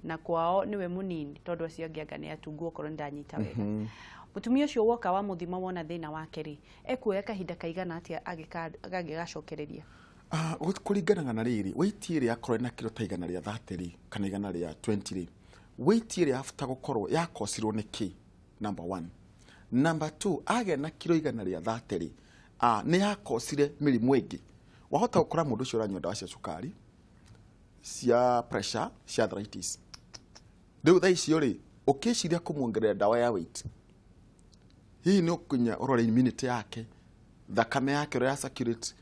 na kwao nĩwe mũnini tondũ acio angĩ anga nĩ atungu okorwo nĩ ndanyita wega. Mũtumia ũcio woka wa mũthima wona thĩna wake rĩ, ekuoya kahinda kaigana atĩa agĩgacokereria? Kũringanaga na rĩrĩ, weight ĩrĩa akorwo ena kiro ta 130 rĩ kana 120 rĩ, weight ĩrĩa after gũkorwo yakocirwo nĩ kĩ, number 1. Number 2, agĩa na kiro 130 rĩ, nĩ yakocire mĩrimũ ĩngĩ. Wahota gũkora mũndũ ũcio ũranyua ndawa cia cukari, cia pressure, cia arthritis. Rĩu thaa icio rĩ, ũkĩciria kũmuongerera ndawa ya weight, hihi nĩ ũkinya ũrore immunity yake, thakame yake ũrĩa ya circulate.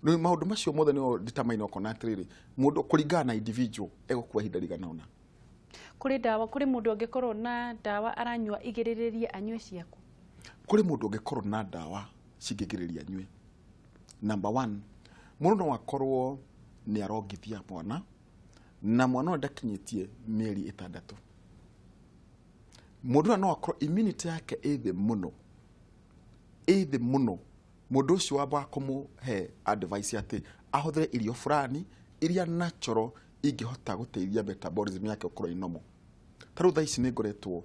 Rĩu maũndũ macio mothe nĩo determine ũkona atĩrĩrĩ, mũndũ kũringana na individual egũkua ihinda rĩigana ũna. Kũrĩ ndawa, kũrĩ mũndũ angĩkorwo na ndawa aranyua igĩrĩrĩrie anyue ciaku? Kũrĩ mũndũ ũngĩkorwo na ndawa cingĩgirĩrĩria anyue. Number 1, mũndũ no akorwo nĩ arongithia mwana na mwana ũyũ ndakinyĩtie mĩeri 6. Mũndũ ũyũ no akorwo immunity yake ĩ thĩ mũno, ĩ thĩ mũno. Mũndũ ũcio wambaga kũmũhe advice atĩ ahũthĩre irio fulani iria natural ingĩhota gũteithia metabolism yake gũkorwo ĩ normal. Ta rĩu thaa ici nĩ ngoretwo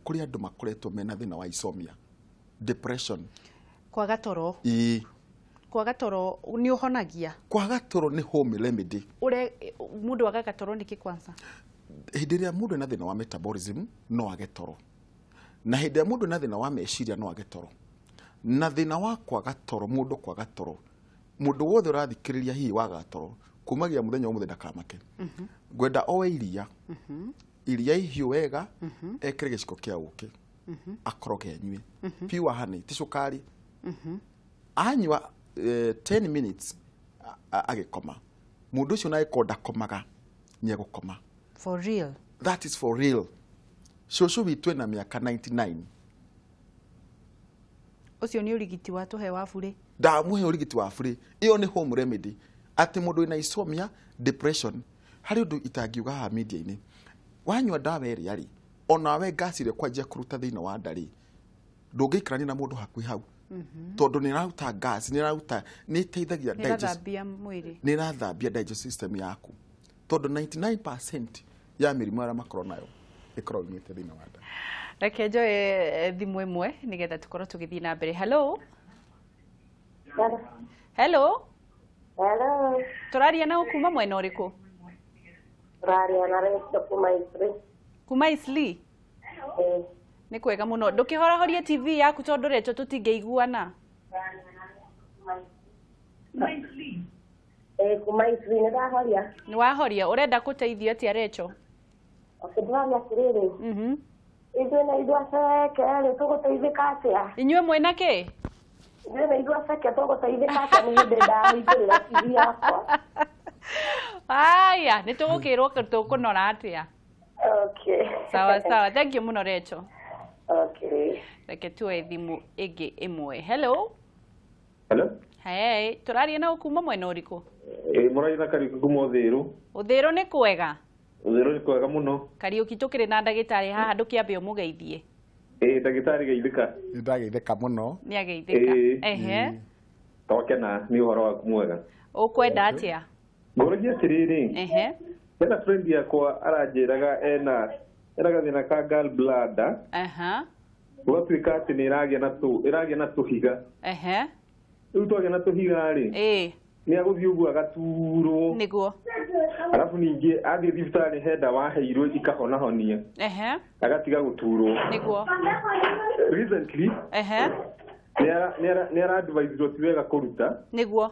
kũrĩ andũ makoretwo mena thĩna wa insomnia, depression, kwaga toro. Kwaga toro nĩ ũhonagia? Kwaga toro nĩ home remedy. Mũndũ agaga toro nĩkĩ kwanza? Hĩndĩ ĩrĩa mũndũ ena thĩna wa metabolism no age toro, na hĩndĩ ĩrĩa mũndũ ena thĩna wa meciria no age toro, na thĩna wa kwaga toro, mũndũ kwaga toro, mũndũ wothe ũrathikĩrĩria hihi waga toro kumagia mũthenya ũmũthĩ ndakamake. Ngwenda oe iria, iria ihiũ wega, ekĩre gĩciko kĩa ũkĩ, akoroge anyue pure honey, ti cukari. Anyua 10 minutes agĩkoma, mũndũ ũcio na agĩkorwo ndakomaga nĩ egũkoma. For real? That is for real. Cũcũ witũ ena mĩaka 99. Ũcio nĩ ũrigiti wa tũhe wa burĩ? Ndamũhe ũrigiti wa burĩ. Ĩyo nĩ home remedy. Atĩ mũndũ wĩna insomnia, depression, harĩ ũndũ itangiuga haha media-inĩ. Wanyua ndawa ĩrĩa rĩ, onawe ngaci ĩrĩa kwanjia kũruta thĩinĩ wa nda rĩ, ndũngĩikarania na mũndũ hakuhĩ hau. Tondũ nĩ ĩraruta gas, nĩ ĩraruta, nĩ ĩteithagia digest, nĩ ĩrathambia digestive system yaku. Tondũ 99% ya mĩrimũ arĩa makorwo nayo ĩkoragwo yumĩte thĩinĩ wa nda. Reke njoe thimũ ĩmwe nĩgetha tũkorwo tũgĩthiĩ na mbere. Hello. Hello. Hello. Tũraria na kuma mwena ũrĩkũ? Tũraria na Rachel kuma Isli. Kuma Isli? Nĩ kwega mũno. Ndũkĩhorahorie TV yaku tondũ Rachel tũtingĩiguana. Kuma Isli nĩ ndahoria. Nĩ wahoria. Ũrenda gũteithio atĩa Rachel? Okay, ndĩraria atĩrĩrĩ. Ithuĩ na ithuĩ aceke rĩ tũgũteithĩka atĩa? Inyuĩ mwĩna kĩ? Ithuĩ na ithuĩ aceke tũgũteithĩka atĩa nĩ hĩndĩ ndahingũrĩra TV yakwa? Aya, nĩ tũgũkĩrwo tũkũnora atĩa? Okay. Sawa sawa. Thank you mũno Rachel. Okay. Reke tuoe thimũ ĩngĩ ĩmwe. Hello. Hello. Hey, tũraria na kuma mwena ũrĩkũ? Mũraria na Kariũki kuma Ũthĩrũ. Ũthĩrũ nĩ kwega? Ũthĩrũ nĩ kwega mũno. Kariũki tũkĩrĩ na ndagĩtarĩ haha, ndũkĩambe ũmũgeithie. Ndagĩtarĩ geithĩka. Nĩ ndageithĩka mũno. Nĩ ageithĩka. Ehe. Twakena nĩ ũhoro waku mwega. Ũkwenda atĩa? Ngũragia atĩrĩrĩ. Ehe. Hena friend yakwa aranjĩraga ena gathĩna ka gallbladder. Aha. Gũgatuĩka atĩ nĩ ĩragĩa na tũhiga. Ehe. Rĩu twagĩa na tũhiga rĩ, nĩ agũthiĩ ũguo agaturwo. Nĩguo. Arabu ningĩ athiĩ thibitarĩ he ndawa aheirwo ikahonahonia. Ehe. Agatiga gũturwo. Nĩguo. Recently, Ehe. nĩ ara-adviseirwo ti wega kũruta. Nĩguo.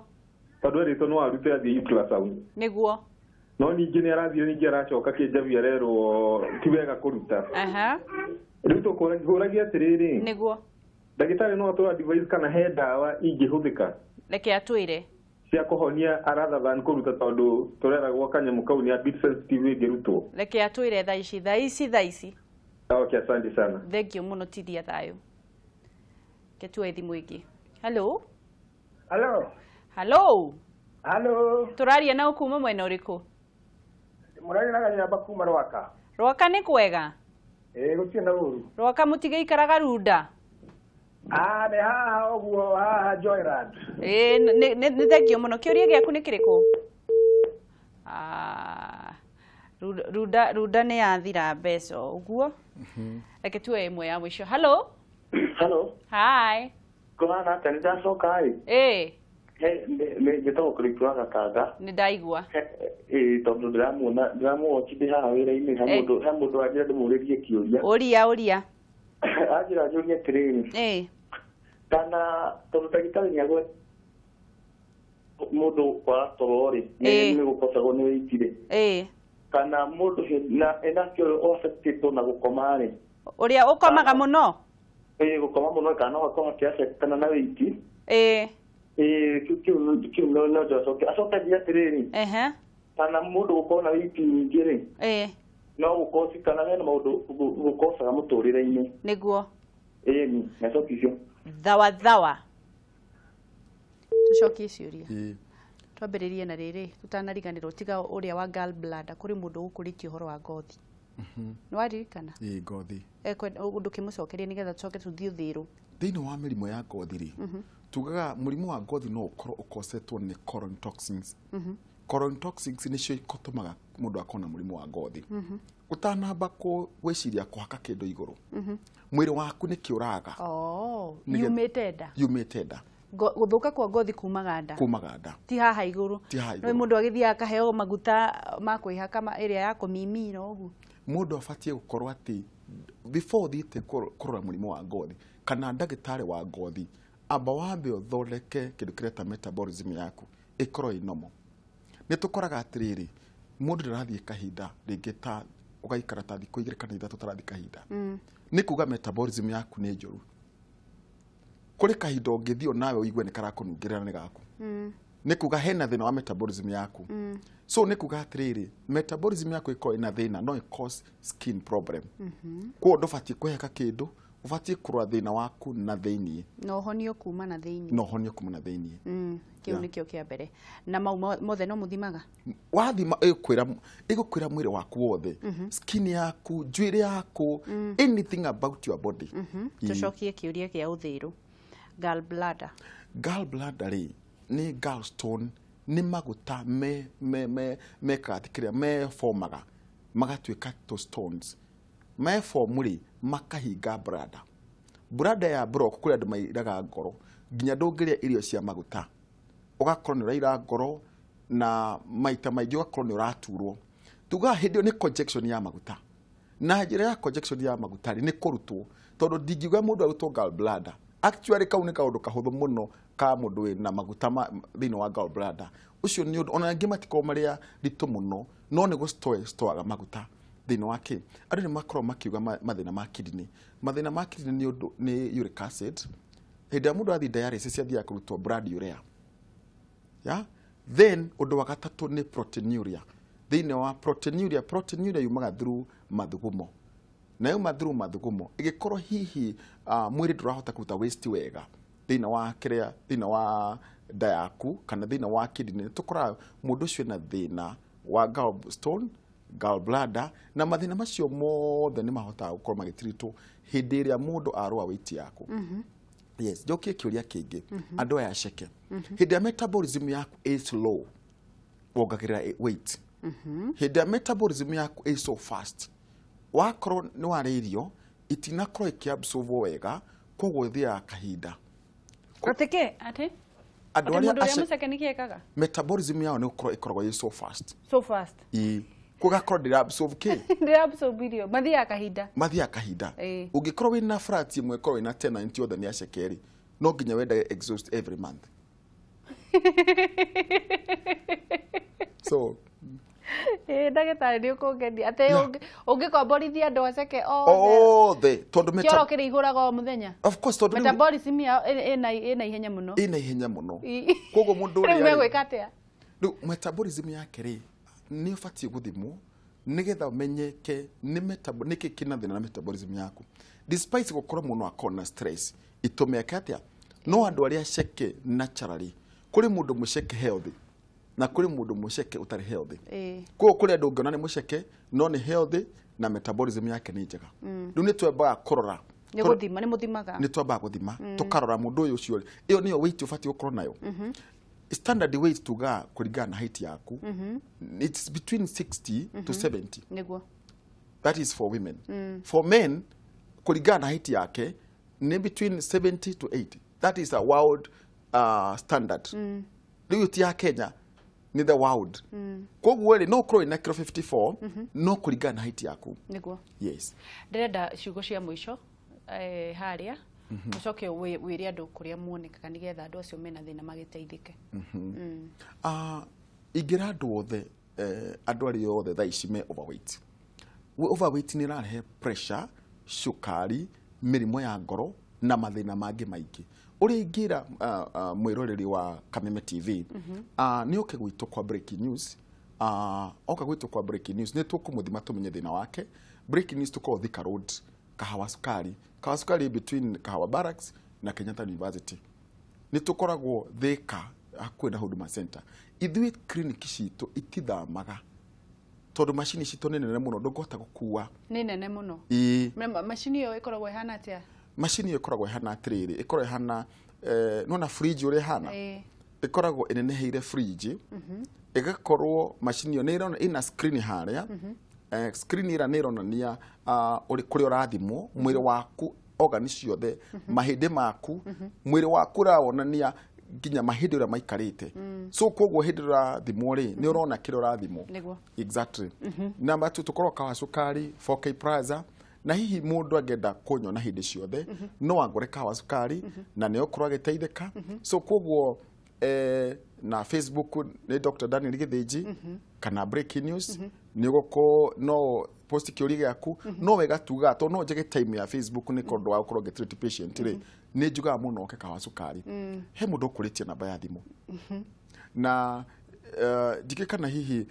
Tondũ erĩtwo no arute athiĩ ultrasound. Nĩguo. No ningĩ nĩ arathiĩ ningĩ aracoka kĩnjabi arerwo ti wega kũruta. Ehe. Rĩu tũkũragia atĩrĩrĩ. Nĩguo. Ndagĩtarĩ no atũ advise kana he ndawa ingĩhũthĩka? Reke atwĩre. Cia kũhonia rather than kũruta tondũ tũreragwo kanyamũ kau nĩ a bit sensitive ĩngĩrutwo. Reke atwĩre thaa ici thaa ici thaa ici. Okay, asante sana. Thank you mũno tithia thayũ. Ke tuoe thimũ ĩngĩ. Hello. Hello. Hello. Hello. Tũraria na kuma mwena ũrĩkũ? Mũraria na Kanyamba kuma Rwaka. Rwaka nĩ kwega? Ĩĩ gũtirĩ na ũru. Rwaka mũtigĩikaraga Runda? Ah, nĩ haha ũguo haha Joyland. Ĩĩ nĩ thengio mũno. Kĩũria gĩaku nĩ kĩrĩkũ? Ah, Runda Runda nĩ yathira mbeca ũguo. Reke tuoe ĩmwe ya mũico. Hello. Hello. Hi. Kũhana atĩa? Nĩ ndacoka ĩ. Ĩĩ. Njĩtagwo Kĩrĩku wa Gatanga. Nĩ ndaigua. Ĩĩ tondũ ndĩramuona ndĩramũwochi ndĩ haha wĩra-inĩ he mũndũ wanjĩra ndĩmũũrĩrie kĩũria. Ũria ũria. Anjĩra njũrie atĩrĩrĩ. Ĩĩ. Kana tondũ ndagĩtarĩ nĩagwe mũndũ kwaga toro rĩ nĩ gũkosagwo nĩ weight rĩ. Ĩĩ. Kana mũndũ na enakĩo affectĩtwo na gũkoma rĩ. Ũrĩa ũkomaga mũno? Ĩĩ gũkoma mũno kana no akorwo akĩaffectana na weight. Ĩĩ. Ĩĩ kĩu no acoke acoke nginya atĩrĩrĩ. Ehe. Kana mũndũ gũkorwo na weight nyingĩ rĩ. Ĩĩ. No gũkosi kana hena maũndũ gũkosaga mũtũrĩre-inĩ. Nĩguo. Ĩĩ nacoki icio. Thawa thawa. Tũcokie ciũria. Twambĩrĩrie na rĩrĩ tũtanariganĩrwo tiga ũrĩa wa gallbladder kũrĩ mũndũ ũkũrĩtie ũhoro wa ngothi. Nĩ waririkana? Ĩĩ ngothi. Ndũkĩmũcokerie nĩgetha tũcoke tũthiĩ ũthĩrwo. Thĩinĩ wa mĩrimũ ya ngothi rĩ, tugaga mũrimũ wa ngothi no ũkorwo ũkosetwo nĩ colon toxins. Colon toxins nĩcio itũmaga mũndũ akorwo na mũrimũ wa ngothi. Ũtanamba gwĩciria kũhaka kĩndũ igũrũ, mwĩrĩ waku nĩ kĩũraga. Yumĩte nda. Yumĩte nda. Gũthũka kwa ngothi kumaga nda. Kumaga nda. Ti haha igũrũ. Ti haha igũrũ. No mũndũ agĩthiĩ akaheo maguta ma kwĩhaka ĩrĩa ya kũmimina ũguo. Mũndũ abatiĩ gũkorwo atĩ before ũthiĩte kũrora mũrimũ wa ngothi kana ndagĩtarĩ wa ngothi, amba wambe ũthondeke kĩndũ kĩreta metabolism yaku ĩkorwo ĩ normal. Nĩ tũkoraga atĩrĩrĩ, mũndũ ndarathiĩ kahinda rĩngĩ ta ũgaikara ta thikũ igĩrĩ kana ithatũ ũtarathiĩ kahinda. Nĩ kuga metabolism yaku nĩ njũru. Kũrĩ kahinda ũngĩthiĩ nawe ũigue nĩ karakũnungĩrĩra nĩ gaku. Nĩ kuga hena thĩna wa metabolism yaku. So nĩ kuga atĩrĩrĩ, metabolism yaku ĩkorwo ĩna thĩna no ĩ cause skin problem. Koguo ndũbatiĩ kwĩhaka kĩndũ, ũbatiĩ kũrora thĩna waku na thĩiniĩ. Na ũhonio kuma na thĩiniĩ. Na ũhonio kuma na thĩiniĩ. Kĩu nĩkĩo kĩa mbere. Na mau mothe no mũthimaga? Wathima ĩgũkwĩra mwĩrĩ waku wothe. Skin yaku, njuĩrĩ yaku, anything about your body. Tũcokie kĩũria kĩa ũthĩrũ. Gallbladder. Gallbladder rĩ nĩ gallstone, nĩ maguta me mekaga kĩrĩa meformaga magatuĩka to stones. Meform rĩ makahinga bladder. Bladder ya block kũrĩ andũ mairaga ngoro nginya ndũngĩrĩa irio cia maguta. Ũgakorwo nĩ ũraira ngoro na maita maingĩ ũgakorwo nĩ ũraturwo. Tugaga hĩndĩ ĩyo nĩ congestion ya maguta. Na njĩra ya congestion ya maguta rĩ nĩ kũrutwo tondũ ndingiuga mũndũ arutwo gallbladder. Actually kau nĩ kaũndũ kahũthũ mũno ka mũndũ wĩna maguta thĩinĩ wa gallbladder. Ũcio nĩ ũndũ ona angĩ matikoragwo marĩa ritũ mũno no nĩ gũ store maguta thĩinĩ wa kĩ. Andũ nĩ makoragwo makiuga mathĩna ma kidney. Mathĩna ma kidney nĩ ũndũ nĩ uric acid. Hĩndĩ ĩrĩa mũndũ athiĩ dialysis athiaga kũrutwo blood urea. Yeah? Then ũndũ wa gatatũ nĩ proteinuria. Thĩinĩ wa proteinuria, proteinuria yumaga through mathugumo. Na yuma through mathugumo ĩgĩkorwo hihi mwĩrĩ ndũrahota kũruta waste wega thĩinĩ wa kĩrĩa thĩinĩ wa nda yaku kana thĩinĩ wa kidney, tũkoraga mũndũ ũcio ena thĩna wa gallstone, gallbladder na mathĩna macio mothe nĩ mahotaga gũkorwo magĩtiritwo hĩndĩ ĩrĩa mũndũ arũa weight yaku. Yes, njokie kĩũria kĩngĩ. Andũ aya aceke. Hĩndĩ ya metabolism yaku ĩ slow, wongagĩrĩra weight. Hĩndĩ ya metabolism yaku ĩ so fast, wakorwo nĩ warĩa irio itinakorwo ikĩabsorbwo wega, koguo ĩthiaga kahinda. Atĩ kĩ? Atĩ? Andũ arĩa mũceke nĩ kĩ ekaga? Metabolism yao nĩ gũkorwo ĩkoragwo ĩ so fast. So fast. Ĩĩ. Gũgakorwo ndĩra absorb kĩ? Ndĩra absorb irio. Mathiaga kahinda. Mathiaga kahinda. Ũngĩkorwo wĩna flat ĩmwe ĩkorwo wĩna tenant othe nĩ aceke rĩ, no nginya wendage exhaust every month. So Ndagĩtarĩ nĩ ũkũngenia atĩ ũngĩkomborithia andũ aceke othe tondũ kĩoro kĩrĩihũraga o mũthenya. Of course, tondũ metabolism yao ĩna ihenya mũno. Ĩna ihenya mũno. Koguo mũndũ ũrĩa rĩu megwĩka atĩa? Rĩu metabolism yake rĩ nĩ ũbatiĩ gũthimwo nĩgetha ũmenyeke nĩkĩ kĩna thĩna na metabolism yaku. Despite gũkorwo mũndũ akorwo na stress itũmeke atĩa, no andũ arĩa aceke naturally, kũrĩ mũndũ mũceke healthy na kũrĩ mũndũ mũceke ũtarĩ healthy. Koguo kũrĩ andũ ũngĩona nĩ mũceke no nĩ healthy na metabolism yake nĩ njega. Rĩu nĩ twambaga kũrora. Nĩ gũthima, nĩ mũthimaga. Nĩ twambaga gũthima, tũkarora mũndũ ũyũ ũcio ĩyo nĩyo weight ũbatiĩ gũkorwo nayo. Standard weight tuga kũringana na height yaku, it's between 60 to 70. Nĩguo. That is for women. For men kũringana na height yake ni between 70 to 80. That is a world standard. Rĩu ti ya Kenya, ni the world. Koguo rĩ no ũkorwo wĩna kiro 54 no kũringana na height yaku. Nĩguo. Yes. Ndĩrenda ciugo cia mũico harĩa ũcoke wĩre andũ kũrĩa muonekaga nĩgetha andũ acio mena thĩna magĩteithĩke. Ingĩra andũ othe, andũ arĩa othe thaa ici me overweight. Overweight nĩ ĩrarehe pressure, cukari, mĩrimũ ya ngoro na mathĩna mangĩ maingĩ. Ũrĩa ingĩra mwĩroreri wa Kameme TV, nĩ oke gwitũ kwa Breaking News. Oka gwitũ kwa Breaking News nĩ tũkũmũthima tũmenye thĩna wake. Breaking News tũkorwo Thika Road, Kahawa Sukari. Kahawa Sukari between Kahawa Barracks na Kenyatta University. Nĩ tũkoragwo Thika hakuhĩ na Huduma Center. Ithuĩ clinic citũ itithamaga tondũ macini citũ nĩ nene mũno ndũngĩhota gũkua. Nĩ nene mũno. Macini ĩyo ĩkoragwo ĩhana atĩa? Macini ĩyo ĩkoragwo ĩhana atĩrĩrĩ, ĩkoragwo ĩhana nona fridge ũrĩa ĩhana, ĩkoragwo ĩneneheire fridge, ĩgakorwo macini ĩyo nĩ ĩna screen harĩa, screen ĩrĩa nĩ ĩronania kũrĩa ũrathimwo mwĩrĩ waku, organ ciothe, mahĩndĩ maku, mwĩrĩ waku ũrawonania nginya mahĩndĩ ũrĩa maikarĩte. So koguo hĩndĩ ũrathimwo rĩ nĩ ũrona kĩrĩa ũrathimwo. Exactly. Namba 2 tũkorwo Kahawa Sukari 4K Plaza, na hihi mũndũ angĩenda kũnyona hĩndĩ ciothe no angore Kahawa Sukari na nĩ okorwo agĩteithĩka. So koguo na Facebook nĩ Dr. Daniel Githinji kana Breaking News, nĩ ũgũkorwo no post kĩũria gĩaku, no wega tuga tondũ no njage time ya Facebook nĩ kondũ wa gũkorwo ngĩtreat patient rĩ, nĩ njugaga mũno oke Kahawa Sukari. He mũndũ ũkũrĩtie namba ya thimũ na ndikĩ kana hihi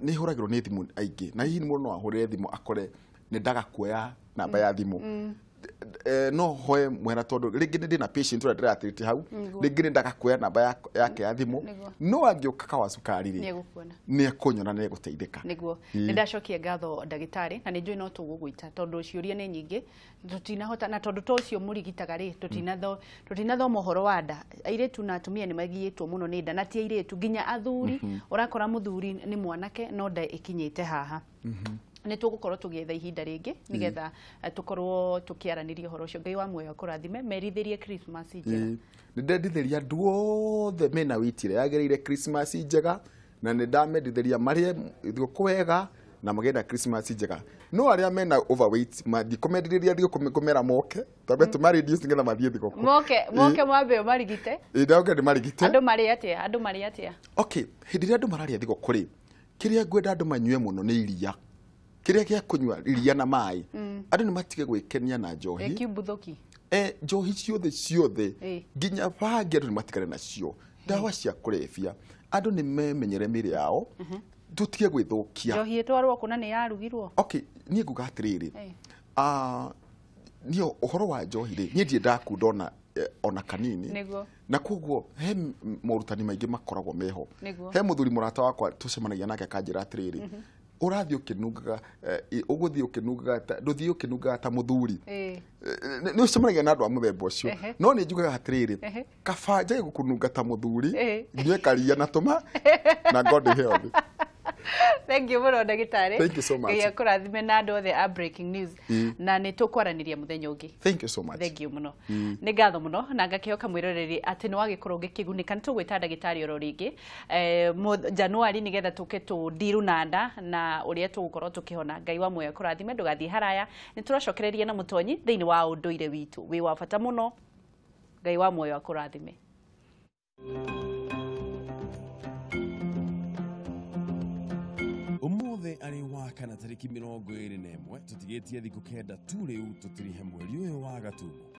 nĩ hũragĩrwo nĩ thimũ aingĩ, na hihi mũndũ no ahũrĩre thimũ akore nĩ ndaga kuoya namba ya thimũ. No hoe mwera tondũ rĩngĩ nĩ ndĩna patient ũrĩa ndĩratreat hau, rĩngĩ nĩ ndaga kuoya namba yake ya thimũ, no angĩũka Kahawa Sukari rĩ nĩ ekũnyona na egũteithĩka. Nĩguo. Nĩ ndacokia ngatho ndagĩtarĩ, na nĩ njũĩ no tũgũgwĩta tondũ ciũria nĩ nyingĩ tũtinahota, na tondũ to ũcio mũrigitaga rĩ tũtinathoma ũhoro wa nda. Airĩtu na atumia nĩ magiĩtwo mũno nĩ nda, na ti airĩtu nginya athuri. Ũrakora mũthuri nĩ mwanake no nda ĩkinyĩte haha. Nĩ tũgũkorwo tũgĩetha ihinda rĩngĩ nĩgetha tũkorwo tũkĩaranĩria ũhoro ũcio. Ngai wa muoyo akũrathime, merithĩrie Christmas njega. Nĩ ndendithĩria andũ othe mena wĩtire yagĩrĩire Christmas njega, na nĩ ndamendithĩria marĩe thigũkũ wega na magĩe na Christmas njega. No arĩa mena overweight ndikũmendithĩria thigũkũ kũmera moke, twambe tũmareduce nĩgetha mathiĩ thigũkũ. Moke mwambe ũmarigite. Ndoke ndĩmarigite. Andũ marĩe atĩa? Andũ marĩe atĩa? Okay, hĩndĩ ĩrĩa andũ mararĩa thigũkũ rĩ, kĩrĩa ngwenda andũ manyue mũno nĩ iria. Kĩrĩa gĩa kũnyua iria na maĩ. Andũ nĩ matige gwĩkenia na njohi. Kimbuthuki. Njohi ciothe ciothe nginya bangi andũ nĩ matigane nacio. Ndawa cia kũrebia andũ nĩ memenyere mĩĩrĩ yao, tũtige gwĩthũkia. Njohi ĩtwarwo kũ na nĩ yarugirwo? Okay, niĩ nguga atĩrĩrĩ, niĩ ũhoro wa njohi rĩ, niĩ ndirĩ ndakunda ona kanini. Na koguo he morutani maingĩ makoragwo meho. He mũthuri mũrata wakwa tũcemanagia nake akanjĩra atĩrĩrĩ, ũrathiĩ ũkĩnungaga, ũgũthiĩ ũkĩnungaga, ndũthiĩ ũkĩnungaga ta mũthuri. Nĩ ũcemanagia na andũ a mũthemba ũcio. No nĩ njugaga atĩrĩrĩ, kaba njage gũkũnunga ta mũthuri, nyue karia na tũma na God health. Thank you mũno ndagĩtarĩ. Thank you so much. Ngai akũrathime na andũ othe a Breaking News. Na nĩ tũkwaranĩria mũthenya ũngĩ. Thank you so much. Thank you mũno. Nĩ ngatho mũno na ngakĩhoka mwĩroreri atĩ nĩ wagĩkorwo ũgĩkĩgunĩka. Nĩ tũgwĩta ndagĩtarĩ oro rĩngĩ Januari nĩgetha tũke tũndiru na nda na ũrĩa tũgũkorwo tũkĩhona. Ngai wa muoyo akũrathime, ndũgathiĩ haraya. Nĩ tũracokereria na mũtonyi thĩinĩ wa ũndũire witũ wĩ wa bata mũno. Ngai wa muoyo akũrathime. wa kana tarĩki 21 tũtigĩtie thikũ 9 tu rĩu tũtirihe mweri ũyũ wa Gatumu.